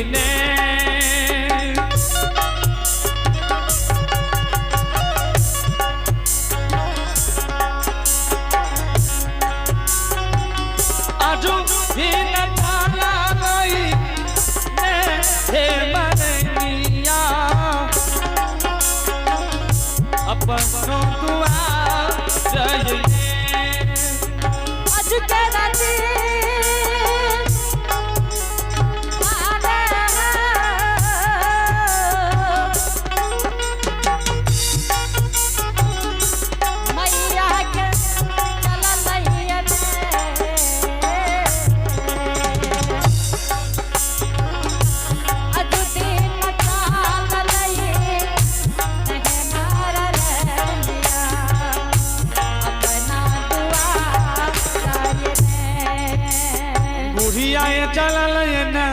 ने। आजू दिन चललई ने हे मरनिया अपनो दुआर रहीने। आज के राती मैया के चललई ने, आज दिन चललई ने मरनिया अपना दुआर रहीने। बुढ़िया ये चललई ने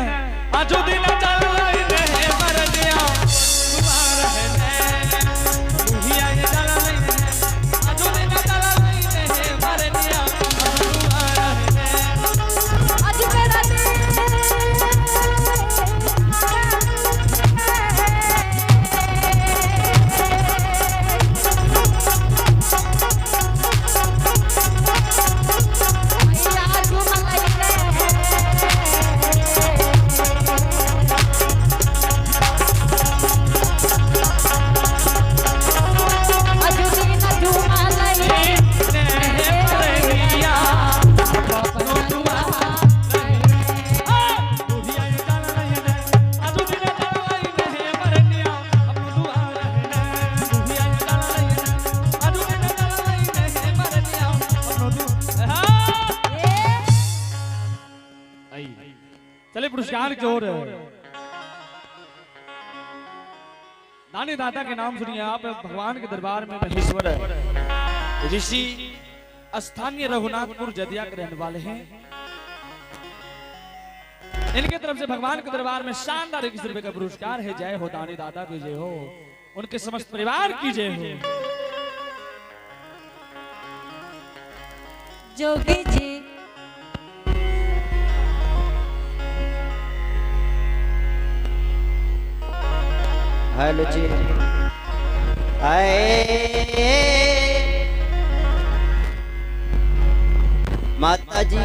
आजू दिन चललई ने हे मरनिया दुआर रहने। बुढ़िया ये चललई ने आजू दिन चललई ने हे मरनिया दुआर रहने। आज के राती मैया झुमलई रे, आज दिन झुमलई ने हे मरनिया अपनो दुआर रहने। बुढ़िया ये चललई ने आजू दिन चललई ने हे मरनिया अपनो दुआर रहने। बुढ़िया ये चललई ने आजू दिन चललई ने हे मरनिया अपनो दुआर। चले पुरस्कार की ओर। दानी दाता के नाम सुनिए आप। भगवान के दरबार में महेश्वर ऋषि स्थानीय रघुनाथपुर जदिया के रहने वाले हैं। इनके तरफ से भगवान के दरबार में शानदार 21 रुपए का पुरस्कार है। जय हो दानी दाता की जय हो, उनके समस्त परिवार की जय हो। जोगी जी हेलो जी आए माता जी।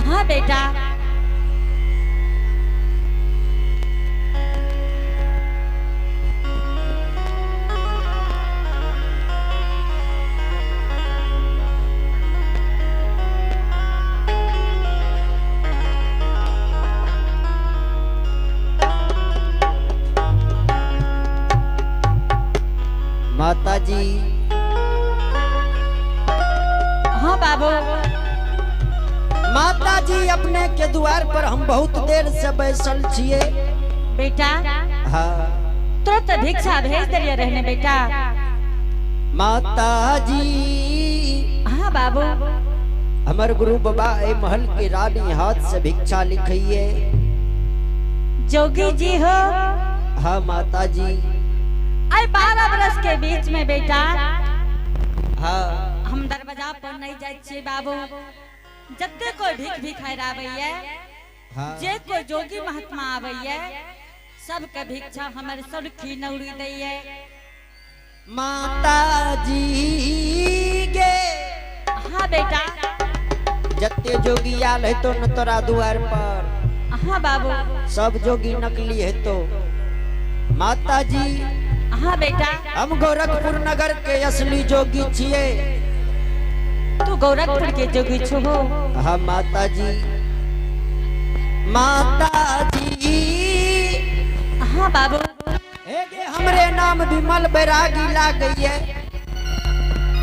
हाँ बेटा। माता जी। हाँ बाबू। माता जी अपने के द्वार पर हम बहुत देर से बैसल छिए। बेटा हाँ तुरंत भिक्षा भेज दिलिए रहने बेटा। माता जी। हाँ बाबू। हमर गुरु बाबा ए महल के रानी हाथ से भिक्षा लिखिए। जोगी जी हो। हाँ माता जी। आई 12 बरस के बीच में बेटा। हाँ हम दरवाजा पर नहीं जाए छिए बाबू। जते कोई भीख भिखारी आबैये, हाँ जे कोई जोगी महात्मा आबैये, सबके भिक्षा हमर सुरखी नौरी दैये। माता जी गे। हाँ बेटा। जते जोगी आल है तो न तोरा द्वार पर। हाँ बाबू। सब जोगी नकली है तो। माता जी। हाँ बेटा। हम गोरखपुर नगर के असली जोगी छिए। तू गोरखपुर के जोगी छो। हाँ माता जी। माता जी। हाँ बाबू। हे हमरे नाम विमल बैरागी लागैये।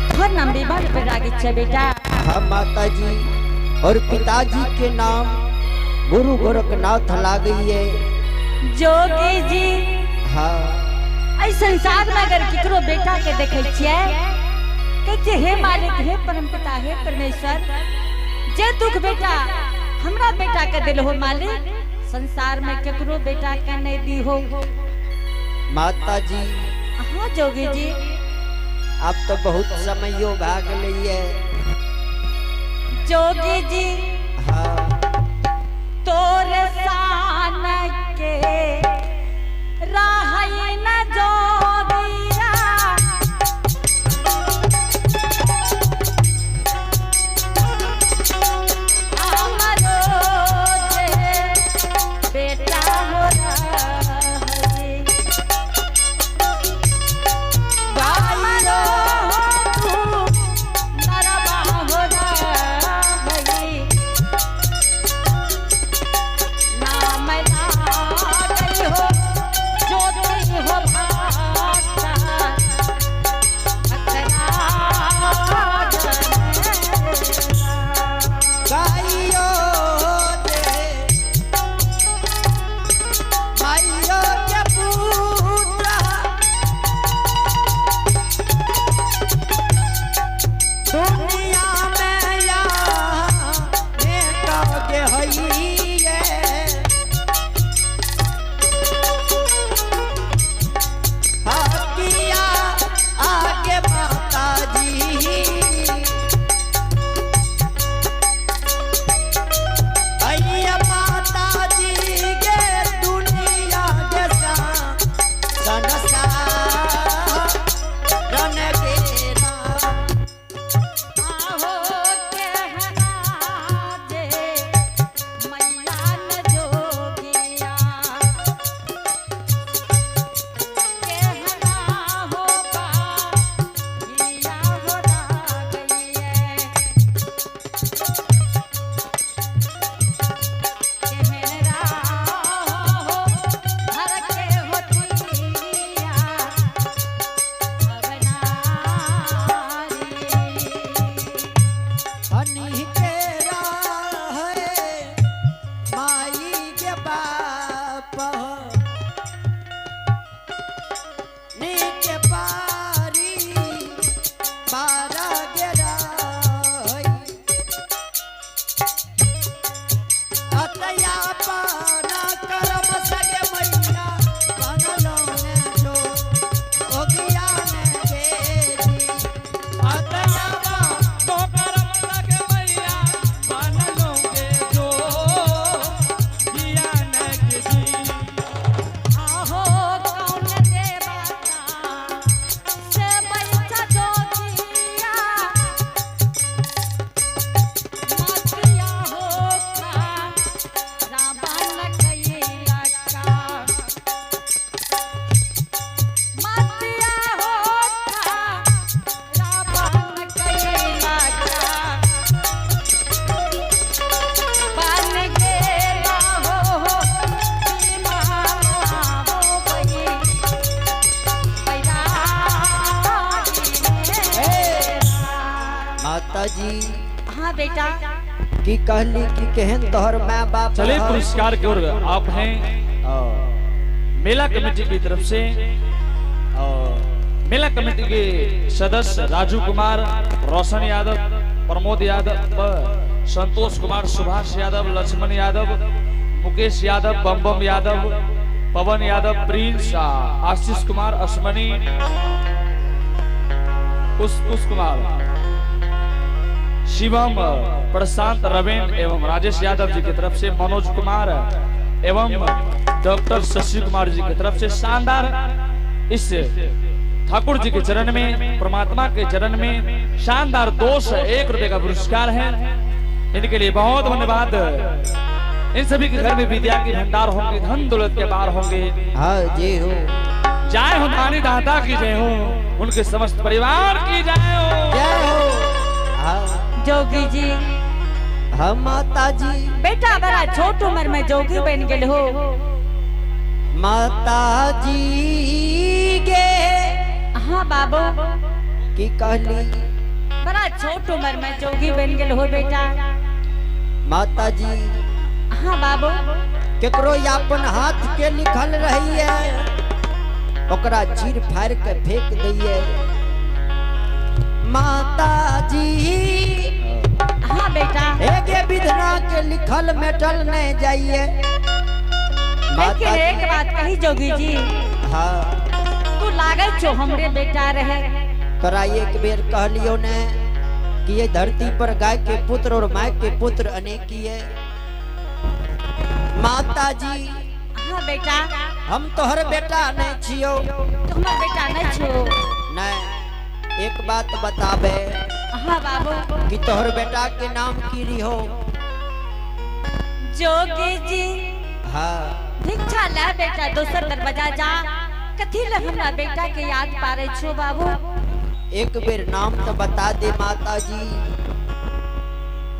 तोहर नाम विमल बैरागी छे बेटा। हाँ माता जी। और पिताजी के नाम गुरु गोरखनाथ लागैये। जोगी जी। हाँ एहि संसार में अगर केकरो बेटा के देखे छियै, कहै छियै हे मालिक, हे परमपिता, हे परमेश्वर, जे दुख बेटा हमरा बेटा के दिल हो मालिक, संसार में केकरो बेटा के नहीं दी हो। माता जी। हाँ जोगी जी। अब तो बहुत समयो भाग लिए। जोगी जी। हाँ तोर सान के माता जी। हाँ बेटा। की कहली कि केहन तोहर माय बाप चले रहल? पुरस्कार की ओर आप हैं। ओ, मेला कमेटी की तरफ से ओ, मेला कमेटी के सदस्य राजू कुमार, रोशन यादव, प्रमोद यादव, संतोष कुमार, सुभाष यादव, लक्ष्मण यादव, मुकेश यादव, बम बम यादव, पवन यादव, प्रिंस, आशीष कुमार, अश्मनी, पुष्प कुमार, शिवम, प्रशांत, रविंद्र एवं राजेश यादव जी की तरफ से मनोज कुमार एवं डॉक्टर शशि कुमार जी की तरफ से शानदार इस ठाकुर जी के चरण में, परमात्मा के चरण में शानदार 201 रुपए का पुरस्कार है। इनके लिए बहुत धन्यवाद। इन सभी के घर में विद्या के भंडार होंगे, धन दौलत के पार होंगे। हाँ जी हो। जय हो दानी दाता की जय हो, उनके समस्त परिवार की जय हो। जय हो। हाँ। जोगी जी। हाँ माता जी। बेटा बड़ा छोट उम्र में जोगी बन गेल हो। माता जी गे। हाँ बाबू। की कहली? बड़ा छोट उम्र में जोगी बन गेल हो बेटा। माता जी। हाँ बाबू। केकरो अपन हाथ के लिखल रही है ओकरा चीर फाड़ के फेंक दिए। माता जी। हाँ बेटा। एगे विधना के लिखल मेटल नहीं जाइए। लेकिन एक बात कही जोगी जी। हाँ। तू लागल छो हमरे बेटा रहे। तोरा एक बेर कहलियो ने कि ये धरती पर गाय के पुत्र और my के पुत्र अनेक ही है। माता जी। हाँ बेटा। हम तोहर बेटा नहीं छियो। तो हमर बेटा नहीं छो। नहीं, एक बात बताबे। हाँ बाबू। कि तोहर बेटा के नाम की रही हो? जोगी जी। हाँ। भिक्षा ले बेटा दोसर दरवाजा जा। कथी ले हमरा बेटा के याद पारे छो बाबू? एक बेर नाम तो बता दे माता जी।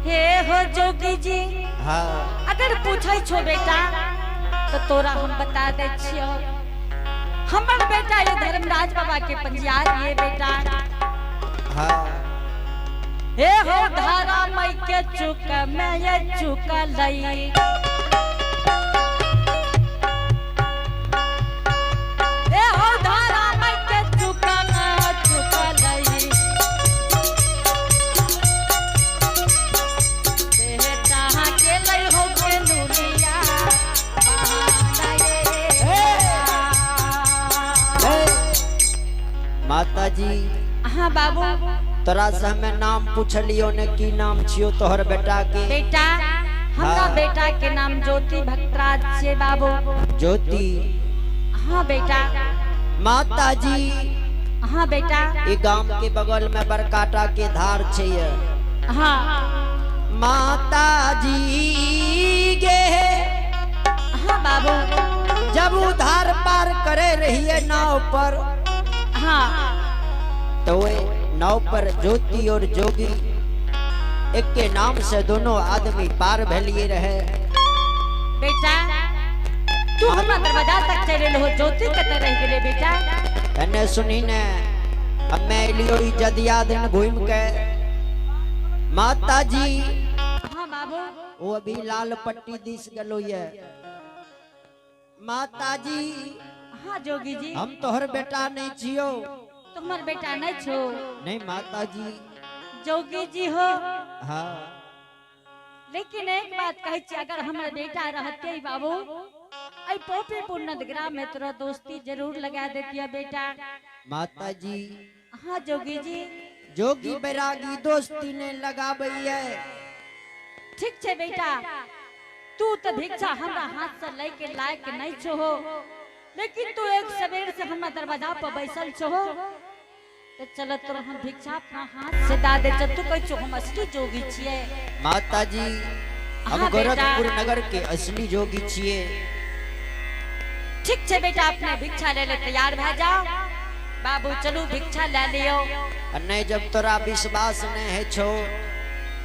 हे हो जोगी जी। हाँ। अगर पूछे छो बेटा तो तोरा हम बता दे छियो। हमर बेटा ये धर्मराज बाबा के पंजियार ये बेटा। हाँ। हे हो धारा मई के चुक में ये चुक लई। हे हो धारा मई के चुक में चुक लई। बेटा के लई हो के लुलिया माता जी। हाँ बाबू। तोरा से हमें नाम पूछलियो ने की नाम छियो तोहर बेटा के? बेटा हमरा हाँ। बेटा के नाम ज्योति भक्तराज छे बाबू। ज्योति। हाँ बेटा। माता जी। हाँ बेटा। ये गांव के बगल में बरकाटा के धार छे। हाँ। माता जी गे। हाँ बाबू। जब उधार पार करे रही है नाव पर। हाँ। तो वे नाव पर ज्योति और जोगी एक के नाम से दोनों आदमी पार भेलिए रहे। बेटा तू हमरा दरवाजा तक चले हो, ज्योति कते रह गेले बेटा? एने सुनी ने हमें एलियो ई जदिया दिन घूम के। माता जी। हाँ बाबू। वो अभी लाल पट्टी दिस गलो ये। माता जी। हाँ जोगी जी। हम तोहर बेटा नहीं छियो। तुम्हार बेटा नहीं छो? नहीं माता जी। जोगी जी हो। हाँ। लेकिन एक बात कही छी, अगर हमारा बेटा रहते ही बाबू ऐ पोपीपुर नदग्राम में तोरा दोस्ती जरूर लगा देती है बेटा। माता जी। हाँ जोगी जी। जोगी बैरागी दोस्ती ने लगाबई है। ठीक छे बेटा, तू तो भिक्षा हमरा हाथ से ले के लायक नहीं छो हो, लेकिन तू एक सवेर से हमरा दरवाजा पर बैसल छो हो, तो चल तोरा हम भिक्षा अपना हाथ से दा दे। तू कहै छो हम असली जोगी छिए। माता जी हम हाँ बेटा। गोरखपुर नगर के असली जोगी छिए। ठीक छे बेटा, अपने भिक्षा ले ले तैयार भए जाओ बाबू, चलू भिक्षा ले लियो। नहीं जब तोरा विश्वास नहीं है छो।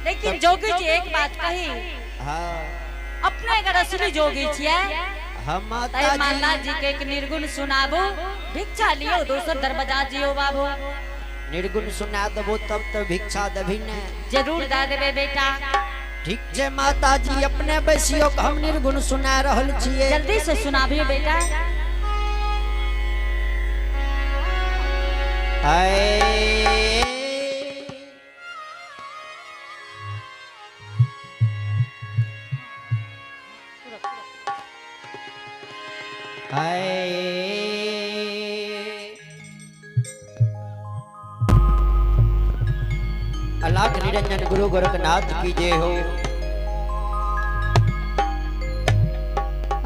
लेकिन जोगी जी एक बात कही। हाँ। अपने अगर असली जोगी छिए हम माता तय माला जी जी के एक निर्गुण सुनाबू, भिक्षा लियो दोसर दरवाजा जियो बाबू। निर्गुण सुना देबो तब तो भिक्षा देबी ने। जरूर दा देबे बेटा। ठीक छै माताजी, अपने बैसियो हम निर्गुण सुना रहल छियै। जल्दी से सुनाबियो बेटा। अलाख निरंजन गुरु गोरखनाथ की जय हो।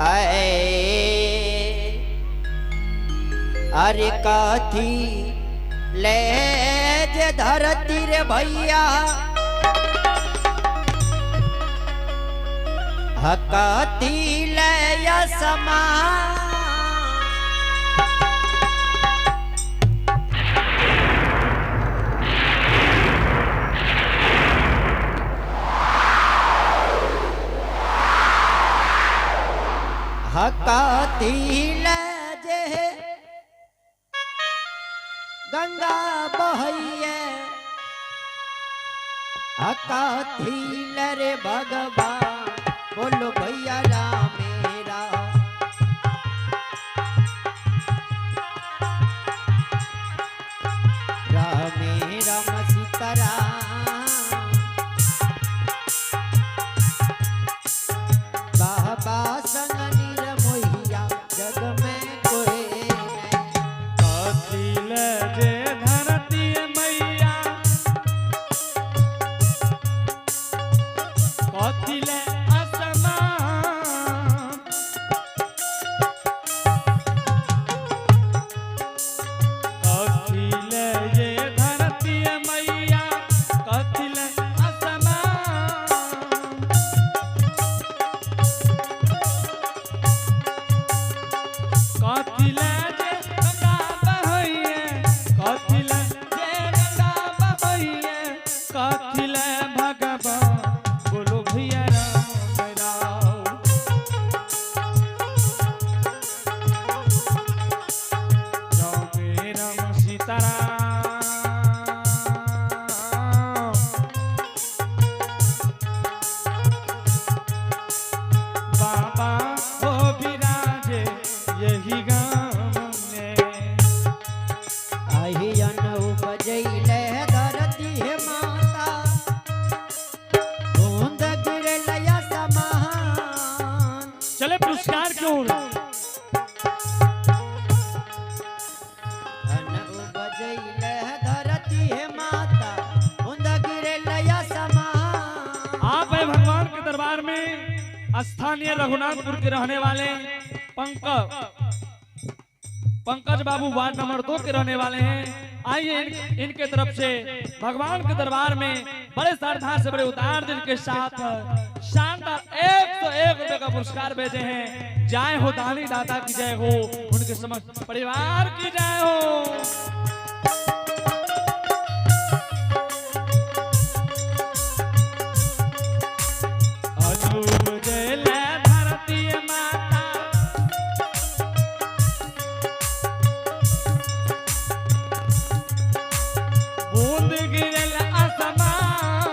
आए अरे काथी ले जे धरती रे भैया, हकाथी ले समा। हकाथी ले जे गंगा बहैये, हकाथी ले रे भगवान बोलो भैया राम मेरा। राम राम सीताराम बाबा संग निरमोहिया जग में कोई नहीं। कथिल जे धरती मैया, कथिल आसमान, कथिल जे धरती मैया, कथिल आसमान, कथिल जे गंगा बहैये, कथिल जे गंगा बहैये, कथिल भगवान बोलो भैया राम राम। राम राम सीताराम। बाबा हो विराजे यही गाम में। आहियन उपजैले धरती हे माता, बूंद गिरलय समान। चले पुरस्कार क्यों? धन उपजैले धरती हे माता, बूंद गिरलय समान। आप है भगवान के दरबार में स्थानीय रघुनाथपुर के रहने वाले पंकज पंकज बाबू वार्ड नंबर 2 के रहने वाले हैं। आइए इनके तरफ से भगवान के दरबार में बड़े श्रद्धा से बड़े उदार दिल के साथ शानदार 101 रुपए का पुरस्कार भेजे हैं। जय हो दानी दाता की जय हो, उनके समस्त परिवार की जय हो। अजूब जय धरती माता, बूंद गिरल आसमान,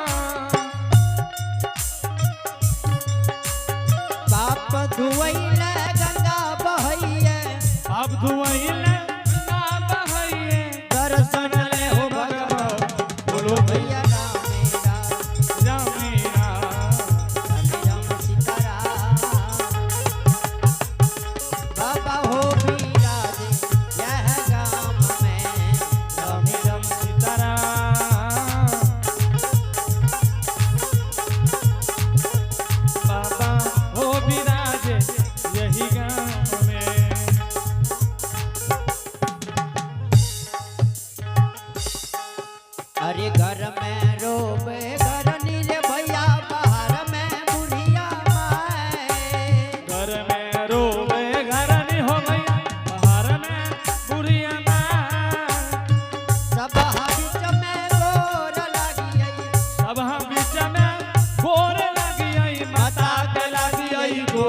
पाप धुवैले गंगा बहैये, अब धुआइल गंगा बहैये, दर्शन ले हो भगवान बोलो भैया राम राम। राम राम। राम राम सीताराम बाबा हो विराजे यह गाम में। राम राम सीताराम बाबा हो विराजे यही गाँव में। अरे घर में रोबे घर नीले भैया, बाहर में बुढ़िया माए। घर में रोवे घर नहीं हो भैया, बाहर में बुढ़िया माँ। सब बीच में गोर लागी आई, सब हम बीच में गोर लगी आई, माता के लागी आई गो।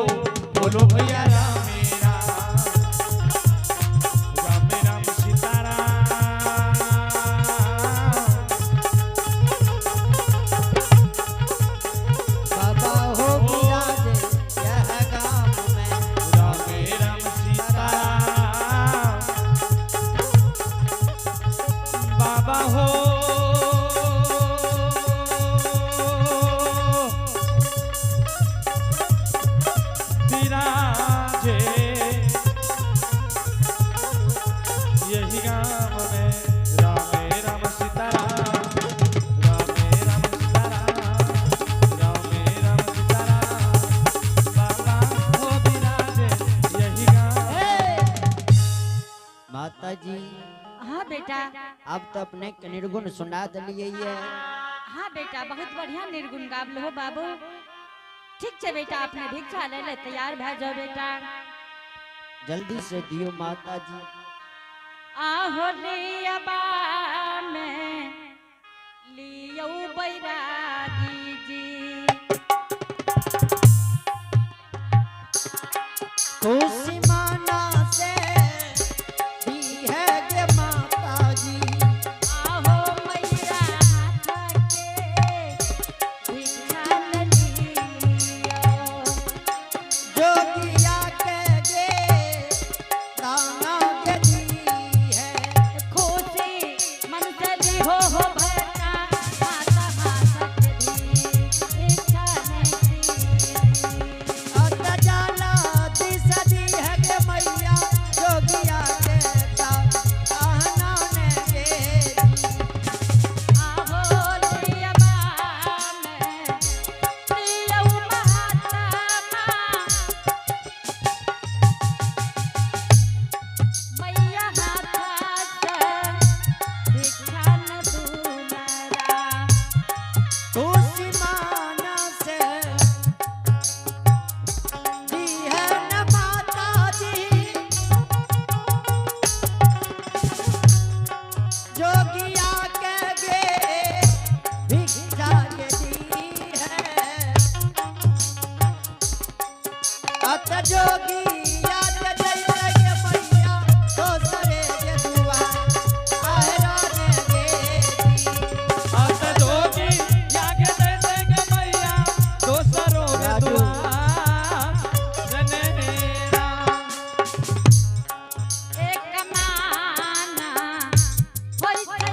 बोलो भैया राम राम, राम राम सीताराम। बेटा। अब तो अपने के निर्गुण सुना दिलिए ये। हाँ बेटा, बहुत बढ़िया निर्गुण गाबलो हो बाबू। ठीक छै बेटा, अपने भिक्षा ले ले तैयार भए जाओ बेटा। जल्दी से दियो माता जी। आहो लियबा में लियो बैरागी जी। खुशी माना से दी है गे माता जी। आहो मैया हाथ के भिक्षा न लियो। जोगिया के गे दाना के दी है। खुशी मन से लिहो हो भरता माता हाथ के भिक्षा न लियो। अत जाला दिस दी है गे मैया जोगिया के दाना ने गे दी। आहो लियबा में लियो माता मैया हाथ से भिक्षा न दुलारा। खुशी माना से दी है न माता जी। जोगिया के गे भिक्षा के दी है। अत जोगिया के जैसे गे मैया दोसरे के दुआ आहरा ने गे दी। अत जोगी यागे जैसे गे मैया दोसरो गे राजू। दुआर जनेरा। एक माना होई छै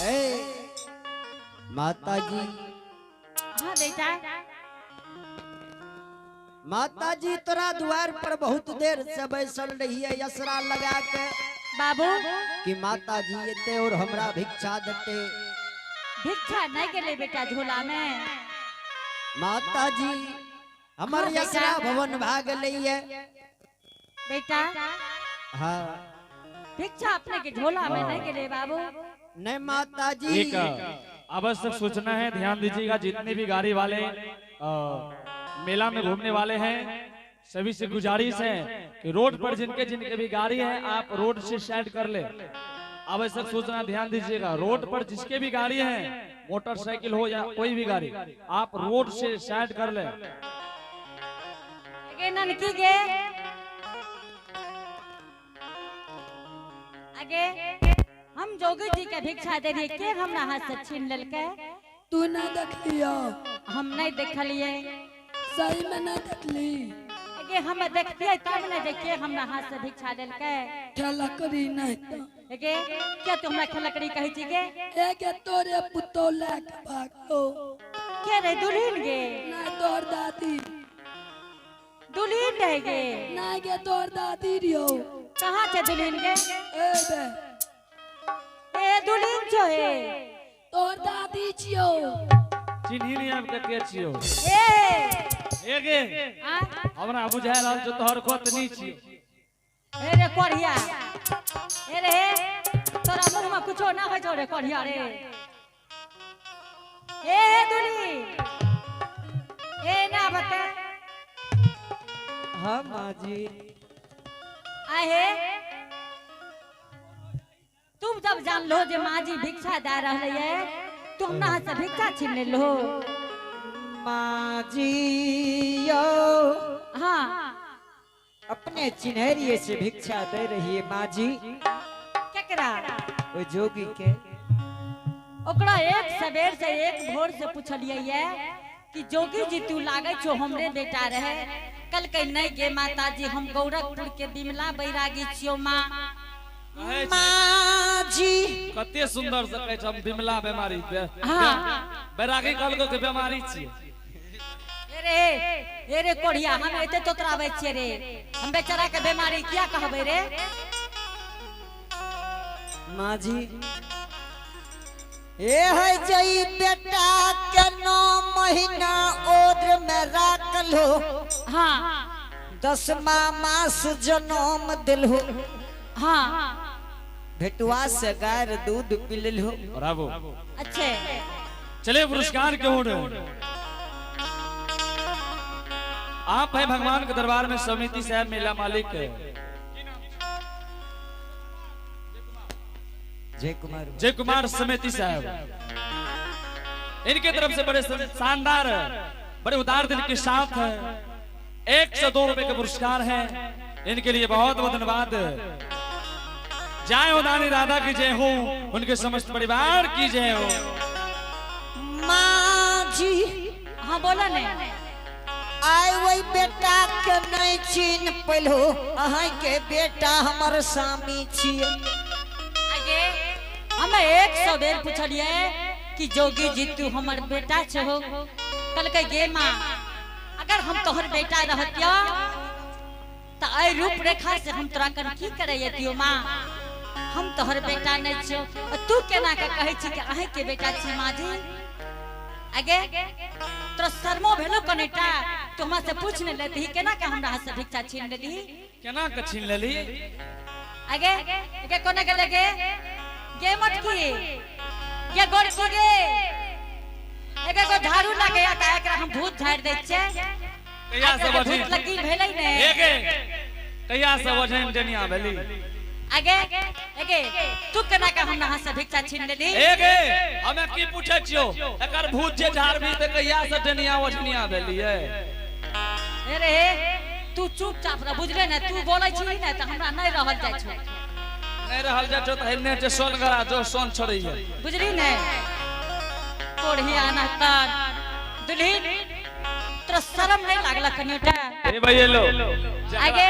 ए माता जी। हाँ बेटा। माता जी तोरा द्वार पर बहुत देर से बैसल रही है असरा लगा के बाबू कि माता जी एते और हमरा भिक्षा देते। भिक्षा नहीं गेले बेटा झोला में। माता जी हमर हाँ, बेटा। यसरा भवन भाग है। बेटा। हाँ। भिक्षा अपने के झोला में नहीं गेले बाबू। नहीं माता जी। एक आवश्यक सूचना है, ध्यान दीजिएगा। जितने भी गाड़ी वाले मेला में घूमने वाले हैं, सभी से गुजारिश है कि रोड पर जिनके जिनके भी गाड़ी है आप रोड से साइड कर ले। आवश्यक सूचना, ध्यान दीजिएगा। रोड पर जिसके भी गाड़ी है, मोटरसाइकिल हो या कोई भी गाड़ी, आप रोड से साइड कर ले। अगे ननकी गे, अगे हम जोगी जी के भिक्षा दे रहिए, के हमरा हाथ से छीन लेलकै? तू नहीं देखलियो? हम नहीं देखलिए। सही में नहीं देखली? अगे हम देखतिए तब ने जे के हमरा हाथ से भिक्षा लेलकै। ठेला करी नहीं तो। अगे क्या तू हमरा खेलकड़ी कहै छी गे? एगे तोरे पुतो ले के भागलो। के रे, दुल्हन गे? नहीं, तोर दादी। दुल्हन रह गे? नहीं गे, तोर दादी रियो। कहाँ छै दुल्हन गे? ए बे। ए दुल्हन छो हे? तोर दादी छियो। चिन्ही नहीं हम के छियो। ए। एगे आ? हमरा बुझायल रहल जो तोहर गोतनी छी। ए रे कोढ़िया, ए रे, तोरा मुँह में कुछो ना होइ छौ रे कोढ़िया रे। ए हे दुली, ए ना बता। हाँ माँ जी। आहे तुम जब जान लो जे माँ जी भिक्षा दे रहले ये, तू हमरा हाथ से भिक्षा छीन लेलो। माँ जी यो। हाँ। अपने चिन्हरिए से भिक्षा दे रही है माँ जी। केकरा? वो जोगी के। ओकरा एक सवेर से एक भोर से पूछलिए ये कि जोगी जी, तू लागे छो हमरे बेटा रहे। कल के नहीं गे माता जी, हम गोरखपुर के बिमला बैरागी छियो माँ। कहै छै, माँ जी। कते सुंदर से कहै छै हम बिमला बेमारी हाँ। बैरागी कहलको के बेमारी छियै। रे ए रे कोढ़िया, हम एते तोतराबै छियै रे? हम बेचारा के बीमारी किया कहबै रे? माँ जी, ए है जई बेटा के 9 महीना ओद्र में राखल हो। हाँ। 10वां मास जनम दिलहो। हाँ। भेटुआ से गाय दूध पी लेलहो। ब्रावो। अच्छे। चले, पुरस्कार क्यों हो? आप है भगवान के दरबार में समिति साहब, मेला मालिक है। जय कुमार। जय कुमार समिति साहब, इनके तरफ से बड़े शानदार, बड़े उदार दिल के साथ 102 रुपए का पुरस्कार है। इनके लिए बहुत बहुत धन्यवाद। जय हो दानी राधा की जय हो, उनके समस्त परिवार की जय हो। माँ जी। हाँ, बोला ने। आय वही बेटा के नहीं छीन पेलहो, अहाँ के बेटा हमर सामी छिए। आगे हमें 100 बेर पूछलिए कि जोगी जी, तू हमर बेटा छहो? कहलकै, गे माँ, अगर हम तोहर बेटा रहतियो त एहि रूपरेखा से हम तोरा कर की करे जतियो? माँ, हम तोहर बेटा नहीं छियो आ तू केना के कहै छी कि अहीं के बेटा छी? माँ जी, आगे तोरा शर्मो भेलो कनेटा? तू हमरा से पूछ ने लेती, केना के हमरा हाथ से भिक्षा छीन लेली? केना के छीन लेली? आगे के कोने के लगे गे मटकी, गे गोरकी, गे एके गो झाड़ू लगे या का एकरा हम भूत झाड़ दै छियै। कहिया से एकरा वजन भूत लगी भेलै ने। एगे, कहिया से वजन जनिया भेली? आगे एगे, तू केना के हमरा हाथ से भिक्षा छीन लेली? एगे, हमे की पूछे छियो, एकर भूत जे झाड़बी त कहिया से डनिया वजनिया भेली है? अरे, तू चुपचाप रह, बुझले ने? तू बोलै छी ने त हमरा नहीं रहल जाइ छौ। नहीं रहल जाइ छौ त हेने जे सोन गरा जो सोन छोड़ैया। बुझली ने? कोढ़िया नहतन दुल्हिन, तोरा शरम नहीं लागल कनियोटा? ए भैया लो। आगे,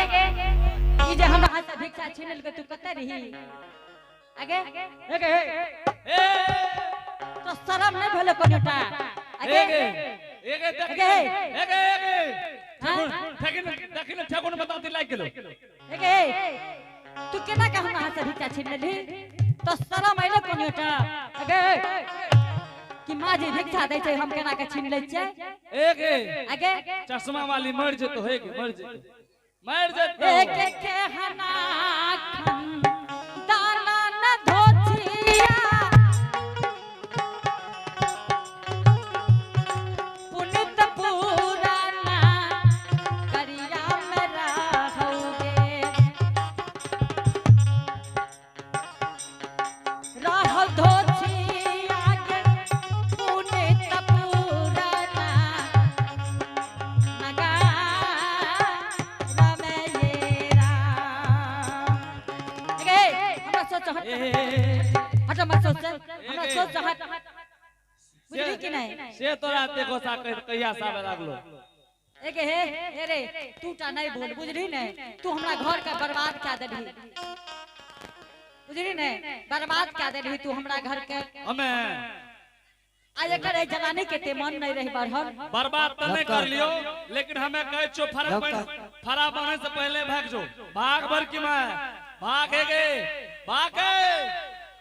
ई जे हमरा हाथ से भिक्षा छीन लेलकै, तू कतऽ रही? आगे। एगे, ए। तो शरम नहीं भेलो कनियोटा? आगे। एगे, एगे, देख। एगे। एगे, एगे। हाँ? ठेकिन देखिन, ठेकुन बताती लाग गेलो। एगे, तू केना के हमरा हाथ से भिक्षा छीन लेलही? तो शरम अइलो कनियोटा? आगे, कि माँ जी भिक्षा दै छै, हम केना के छीन लै छियै? एगे। आगे। चश्मा वाली मर जेतो, हेगे, मर जेतो, मर जेतो। एक के हना खन दाना न धोतिया, पुनित पुराना करिया में रहोगे, रहो धोतिया के पुनित पुराना नगा रमये राम। गे, हमरा सोच हट। ए, ए, हट, हमरा सोच से, हमरा सोच से हट, बुझली कि नहीं? से तोरा एते गोसा कहिया से आबे लागलो? एगे, हे हे रे, तू टा नहीं बोल, बुझली ने? तू हमरा घर के बर्बाद कए देलही, बुझली ने? बर्बाद कए देलही तू हमरा घर के। हमे? आ एकर एहि जनानी के ते मन नहीं रही बढ़ल। बर्बाद तो नहीं कर लियो, लेकिन हमें कहे छो, फरक फरा बने से पहले भाग जो, भाग भर की मैं भाग गे, भाग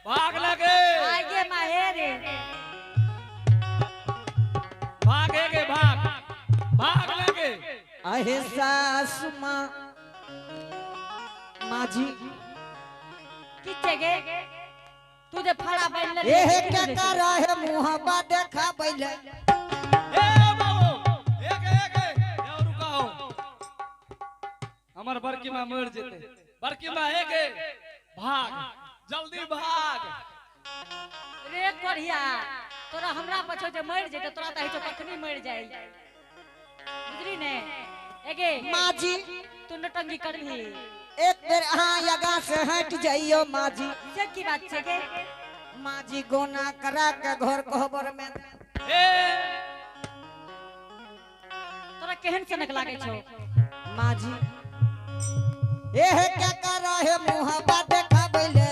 भाग लगे। आगे माहे रे। भाग गे, भाग भाग लगे। अहे सासु माँ, माँ जी। की गे, तू जे फड़ा बन लेलही? एहे के करा है मुहबा देखा बैले? ए बाबू, एक एक ए रुकाओ, हमर बड़की माँ मर जेते। बड़की माँ, एक भाग, जल्दी भाग। रे कोढ़िया, तोरा हमरा पछो जे मरि जेतै, तोरा तऽ होइ छौ कखनी मरि जाइ, बुझली ने? एगे। माँ जी। तू नौटंकी करबही? एक बेर अहाँ आगा से हट जाइयो माँ जी। से की बात छै गे? माँ जी, गोना करा के घर कोहबर में ए। तोरा केहन सनक लागै छौ? माँ जी, एहे के करा है मुहबा देखा बैले?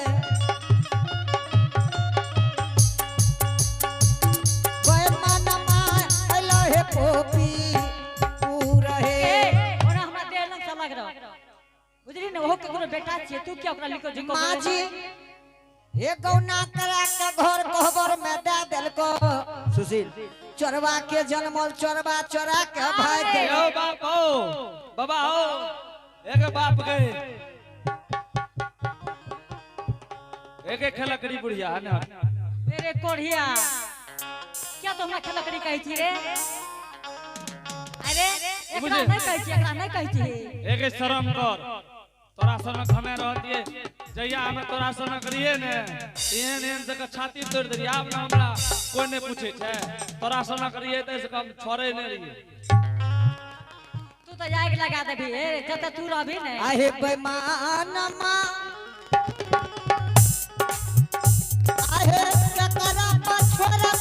वह मन मा अइलो हे पोपी ऊ रहे। ए, ओना हमरा देह लग से अलग रह, बुझली ने? ओहो ककरो बेटा छियै, तू किया ओकरा लिखो झुको? माँ जी, हे गौना करा के घर कोहबर में दे देलको सुशील चोरवा के जन्मल चोरवा चोरा के भाग ए गेल। ओ बाप, ओ बाबा, ओ एक बाप गए। एके खेलकड़ी बुढ़िया है ना। मेरे कोढ़िया, क्या तो हमरा खेलकड़ी कहै छी रे? अरे एकरा बुझे। नहीं कहै छी, एकरा नहीं कहै छी। एके शरम कर, तोरा सनक हमे रहतिए, जहिया हमे तोरा सनक रहिए ने, एहन एहन से छाती तोड़ देलिए। आब ने हमरा कोई नहीं पूछे छै। तोरा सनक रहिए तऽ से कम छोड़े नहीं रहिए। तू तो आगि लगा देबी हे जतऽ तू रहबी ने। आहे बेमानमा, आहे ककरा पछोरा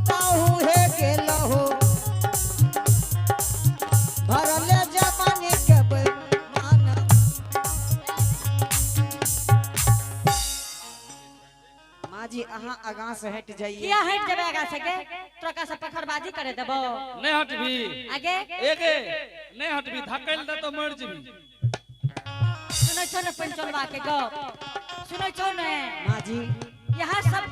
ताहू हे गेलहो, भरले जवानी के बेमान। माँ जी, अहाँ आगाँ से हट जाइए। किया हटि जेबै आगा से गे? तोरा का से पखरबाजी करे देबो? नहीं हटबी? आगे। एके नहीं हटबी, धकेल दे तो मर जेबी। सुनै छौ ने पंचोलवा के गप? सुनै छौ ने? माँ जी। यहाँ सब